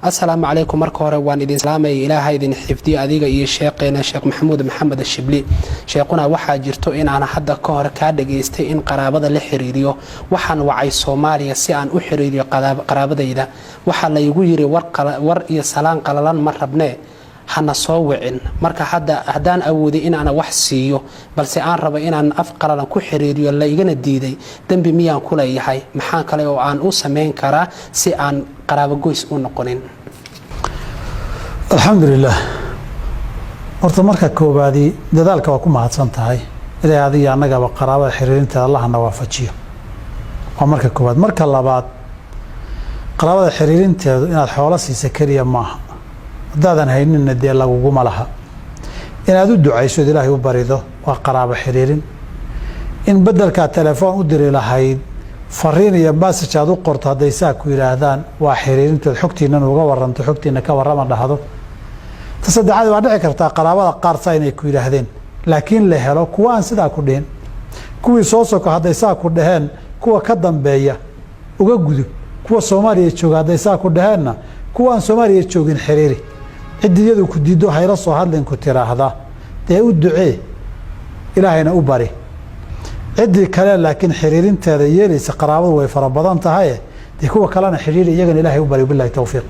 Assalaamu calaykum. Marka hore waan idin salaamaya. Ilaaha idin xifdiyo adiga iyo sheeqeena Sheekh Maxamuud Maxamed Shibli. Sheekhuna, waxaa jirto inaan hadda ka hor kaa dhagaystay in qaraabada la xiriiriyo. Waxaan wacay Soomaaliya si aan u xiriiriyo qaraabadayda. Waxaa laygu yiri, "War iyo salaan qalalan ma rabnee, hana soo wicin." Marka hadda haddaan awooday inaana wax siiyo, balse aan rabo inaan af qalalan ku xiriiriyo, la igana diiday, dembi miyaan ku leeyahay? Maxaan kale oo aan u samayn karaa si aan qaraabogoys u noqonin? Alxamdulilah. Horta marka koowaadi, dadaalka waa ku mahadsan tahay. Ilahay adiga annagaba qaraabada xiriirinteeda Allahana waafajiyo, waa marka koowaad. Marka labaad, qaraabada xiriirinteedu inaad xoolo siisa keliya maaha. Haddaadan hayninna, dee laguguma laha. Inaad u ducayso od Ilaahay u barido waa qaraabo xiriirin. In bedelkaa telefoon u diri lahayd fariin iyo message aad u qorto, hadday saa ku yidhaahdaan, waa xiriirintood. Xogtiinan uga waranto, xogtiina ka warrama dhahdo. Ta saddexaad, waa dhici kartaa qaraabada qaar saa inay ku yidhaahdeen, laakiin la helo kuwa aan sidaa ku dhihin. Kuwii soo soko hadday saa ku dhaheen, kuwa ka dambeeya uga gudub. Kuwa Soomaaliya jooga hadday saa ku dhaheenna, kuwa aan Soomaaliya joogin xiriiri. Ciddii iyadu ku diiddo, hayla soo hadlin ku tiraahda, dee u ducee, Ilaahayna u bari. Ciddii kale laakiin xiriirinteeda yeelaysa, qaraabadu way fara badan tahaye, dee kuwa kalena xidhiiri, iyagana Ilahay u bari. Bilahi towfiiq.